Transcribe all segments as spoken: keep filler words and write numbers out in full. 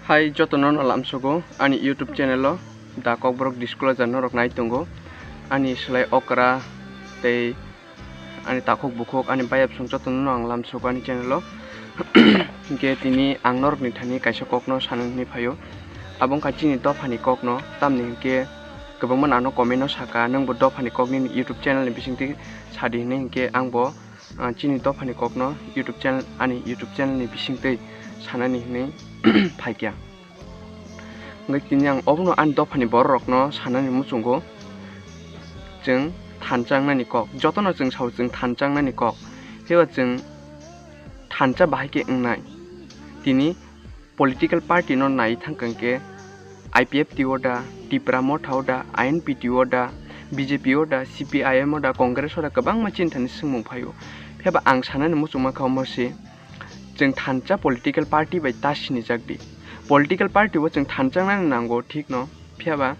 Hai jotono no lamsogo ani YouTube channel o, Da Kokborok Disclosure norok nai tongo. Ani slai okra tei ani takhuk bukhuk, ani bayap song jotono no ang lamsogo ani channel o. Hinkhe tini ang norokni thani kaisa kokno sana hinwi phaio. Abo wngkha chini dophani kokno, tamni hinkhe kwbangma nano comment o saka, "Nwngbo dophani kok nini YouTube channel ni bisingtwi sadi," hinwi. Hinkhe angbo ah, chini dophani kokno YouTube channel, ani YouTube channel ni bisingtwi sanani hinwi phaikha. Hwnkhe tini ang obono ani dophani bororokno sanani muchungo, chwng thansa wngnani kok, jotono chwng sao chwng thansa wngnani kok, phiya chwng thansa bahai khe wngnai. Tini political party no nai thangkha hinkhe I P F T o da, Tipra Motha o da, I N P T o da, B J P o da, C P I M o da, Congress o da, kwbangma chini thani swngmung phaio. Phiya ba ang sanani muchungma kha omo se, chwng thansa political party bai ta sinijak di. Political party o chwng thansa wngnani nango, thik no. Phiya ba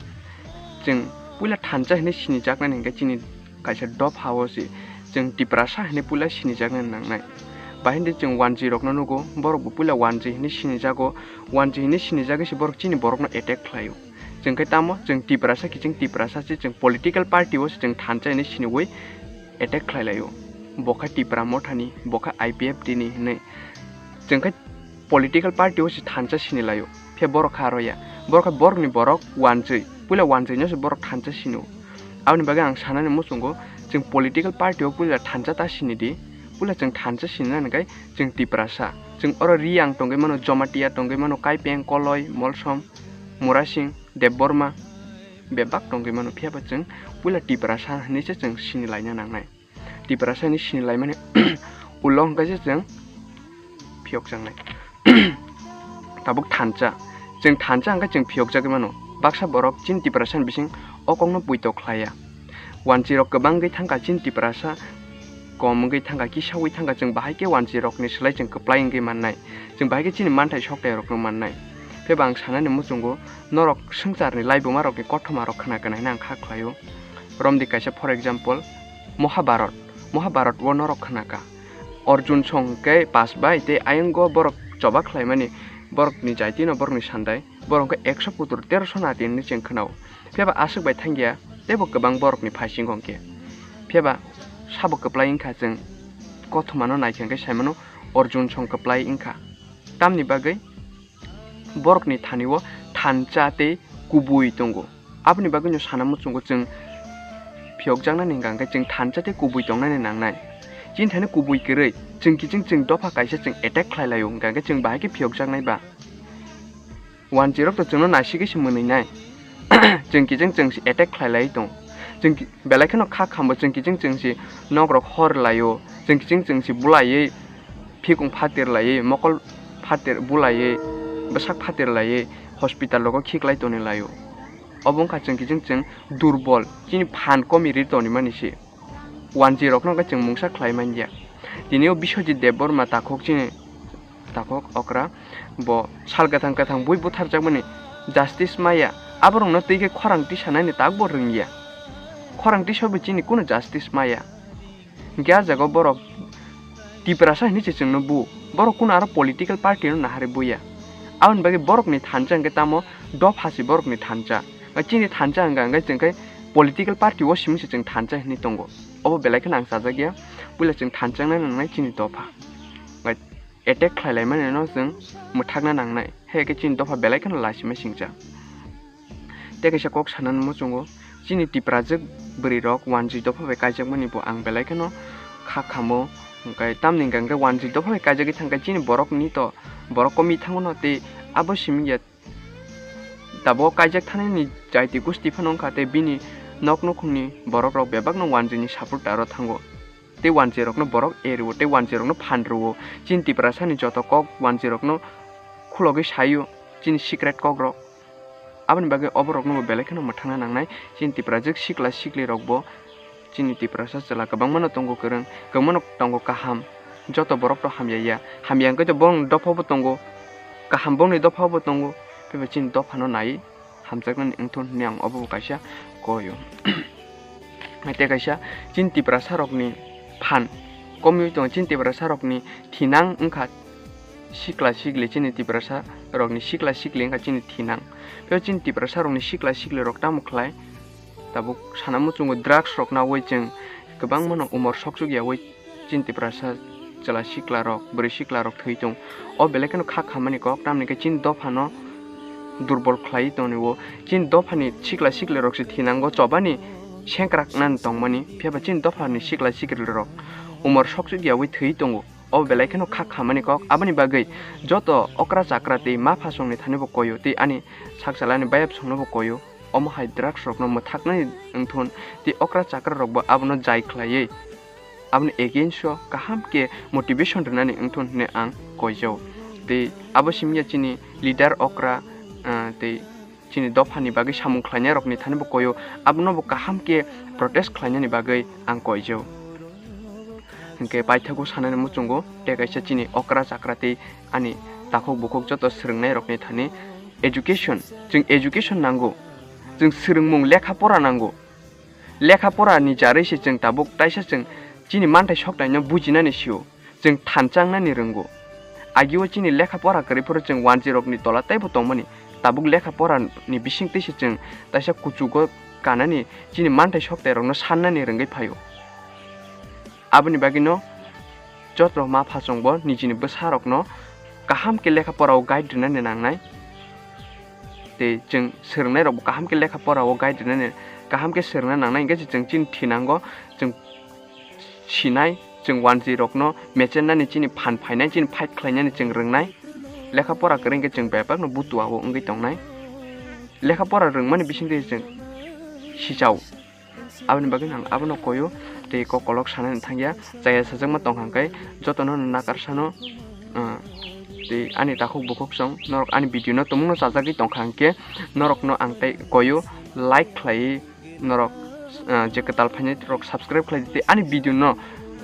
chwng puila thansa hinwi sinijaknani hinkhe chini kaisa dopha o se chwng Tiprasa hinwi puila sinijaknani nangnai. Bahai de chwng wanjwi rokno nugo, borok bo puila wanjwi hinwi sinijago, wanjwi hinwi sinijagwi se borok chini borokno attack khlaio. Chwng khe tamo chwng Tiprasa kiching Tiprasa se, chwng political party o se chwng thansa hinwi siniwi attack khlai laio. Bo kha Tipra Mothani, bo kha I P F T ni hinwi. Chwng khe political party o se thansa sini laio, phiya borok kha aro ya. Borok kha borokni borok wanjwi, puila wanjwino se borok thansa sino. Aboni bagwi ang sanani muchungo, chwng political party o puila thansa ta sini di, puila chwng thansa sini nani khe chwng Tiprasa. Chwng oro Riyang tongwi mano, Jomatia tongwi mano, Kaipeng, Koloi, Molsom, Murasing, Debbarma, bebak tongwi mano, phiya ba chwng puila Tiprasa hinwi se chwng sini laina nangnai. Tiprasa ni sini laimani ulo hwnkhe se chwng phiyokjaknai. Tabuk thansa, chwng thansa hwnkhe chwng phiyokjagwi mano. Baksa borok chini Tiprasa ni bising o kokno puito khlaiya. Wanjwi rok kwbang wngwi thangkha, chini Tiprasa kom wngwi thangkha, kisawi thangkha, chwng bahai khe wanjwi rokni slai chwng kwplai wngwi mannai, chwng bahai khe chini manthai sokthai rokno mannai. Phiya ba ang sanani muchungo, norok swngcharni laibuma rokni kothoma rok khna khna hinwi ang kha khlaio. Romdi kaisa, for example, Mohabharat. Mohabharat o norok khna kha. Arjun song khe pas bai tei ayang o borok choba khlaimani, borokni jaiti no borokni sandai, borok khe ekso putur terosho nati hinwi chwng khna-o. Phiya ba aswk bai thangya teibo kwbang borokni phaisingo hwnkhe. Phiya ba sabo kwplai wngkha chwng kothoma no naikha hwnkhe sai mano Arjun song kwplai wngkha. Tamni bagwi borokni thani o thansa tei kubui tongo. Aboni bagwino sana muchungo chwng phiyokjaknani hwnkha hwnkhe chwng thansa tei kubui tongnani nangnai. Chini thani kubui kwrwi chwng kiching chwng dopha kaisa chwng attack khlai laio hwnkha hwnkhe chwng bahai khe phiyokjaknai ba? Wanjwi rok to chwngno naisigwi se mwnwi nai. Chwng kiching chwng se attack khlai lai tong. Chwng ki-, belai kheno kha khambo chwng kiching chwng se nok rok hor laio. Chwng kiching chwng se bulaiwi phikung phatir laiwi, mokol phatir bulaiwi, bwsak phatir laiwi hospital rogo khiklai toni laio. Obo wngkha chwng kiching chwng durbol, chini phan komi ri toni mani se. Wanjwi rokno hwnkhe chwng mungsa khlai man ya. Tini o Biswajit Debbarma takhuk chini takhuk okra, bo sal kwthang kwthang bui butharjakmani justice maya, aborokno twi khe khorang tisa nani takbo rwngya. Khorang tisa bo chini kunu justice maya. Hwnkhe ah jaga o borok Tiprasa hinwi se chwngno bu, borok kunu aro political party no naharwi buya. Aboni bagwi borokni thansa hwnkhe tamo dopha se borokni thansa. Chini thansa hwnkha hwnkhe chwng khe political party o simi se chwng thansa hinwi tongo. Obo belai kheno ang chajakya, puila chwng thansa wngna nangnai chini dopha. Attack khlai laimani no chwng mwthakna nangnai. Hai khe chini dopha belai kheno lachima singcha. Tei kaisa kok sanani muchungo, chini Tiprajwk bwrwi rok wanjwi dopha bai kaijakmani bo ang belai kheno kha khamo. Hwnkhe tamni hwnkha hwnkhe wanjwi dopha bai kaijagwi thangkhe chini borok ni to borok komi thango no, tei abo simi ya tabuk kaijak thanani jaiti gusti phano wngkha, tei bini nok nukhungni borok rok bebak no wanjwi ni supporter o thango. Tei wanjwi rokno borok ero, tei wanjwi rokno phan rwo. Chini Tiprasa ni joto kok wanjwi rokno khulogwi saio, chini secret kok rok. Aboni bagwi oborokno bo belai kheno mwthangna nangnai. Chini Tiprajwk sikla sikli rok bo, chini Tiprasa chwla kwbangma no tongo kwrwng, kwbangma no tongo kaham. Joto borok to hamya ya, hamya hwnkhe to borokni dopha bo tongo, kaham borokni dopha bo tongo, tei bo chini dopha no nai hamjaknani wngthun hwnwi ang obo bo kaisa koi o. Tei kaisa chini Tiprasa rokni phan komiui tongo, chini Tiprasa rokni thinang wngkha sikla sikli chini Tiprasa rokni sikla sikli wngkha chini thinang. Phiya chini Tiprasa rokni sikla sikli rok tamo khlai? Tabuk sana muchungo drugs rok nawi chwng kwbangma no umor sokchuk yawi chini Tiprasa chwla sikla rok, bwrwi sikla rok thwi tong. O belai kheno kha khamani kok, tamni khe chini dophano durbol khlai tongni o. Chini dophani sikla sikli rok se thinango chobani sengkrak nan tongmani, phiya ba chini dophani sikla sikli rok umor sokchuk yawi thwi tongo. O belai kheno kha khamani kok, aboni bagwi joto okra chakra tei ma phasongni thani bo koyo tei ani sakchalani bayap songno bo koyo. Omo hai drugs rokno mwthaknani wngthun tei okra chakra rokbo abono jai khlaiwi aboni against o kaham khe motivation rwnani wngthun hwnwi ang koijao. Tei abo simi ya chini leader okra, ah, tei chini dophani bagwi samung khlainai rokni thani bo koyo, abono bo kaham khe protest khlainani bagwi ang koijao. Hwnkhe paithago sanani muchungo tei kaisa chini okra chakra tei ani takhuk bukhuk joto swrwngnai rokni thani education, chwng education nango, chwng swrwngmung lekha pora nango. Lekha pora ni jarwi se chwng tabuk taisa chwng chini manthai soknaino bujinani sio, chwng thanchang nani rwngo. Agio chini lekha pora kwrwi phuru chwng wanjwi rokni tola teibo tongmani, tabuk lekha pora ni bising twi se chwng taisa kuchugo kanani chini manthai soknai rokno sannani rwngwi phaio. Aboni bagwino joto ma phasongbo nijini bwsa rokno kaham khe lekha pora o guide rwnani nangnai. Tei chwng swrwngnai rokbo kaham khe lekha pora o guide rwnani, kaham khe swrwngna nangnai, hwnkhe se chwng chini thinango, chwng sinai, chwng wanjwi rokno mechennani chini phan phainai, chini fight khlainani chwng rwngnai. Lekha pora kwrwi hwnkhe chwng bebakno butua o wngwi tongnai. Lekha pora rwngmani bisingtwi chwng sichao. Aboni bagwi ang abono koyo tei kok kolok sanani thangya, chaya sajakma tongkha hwnkhe jotono nakar sano, ah, tei ani takhuk bukhuk song norok ani video no tumungno chajagwi tongkha hwnkhe norokno ang tei koyo like khlaiwi norok, ah, je kwtal phainai rok subscribe khlai di tei ani video no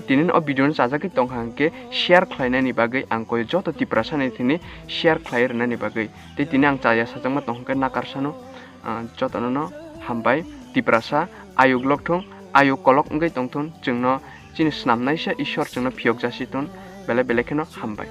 tini o video no chajagwi tongkha hwnkhe share khlainani bagwi ang koyo joto Tiprasa ni thini share khlai rwnani bagwi. Tei tini ang chaya sajakma tongkha hwnkhe nakar sano, ah, jotono no hambai. Tiprasa ayuk lokthung, ayuk kolok wngwi tongthun, chwngno chini snamnaisa Ishwar chwngno phiyok jasi thun, belai belai kheno hambai.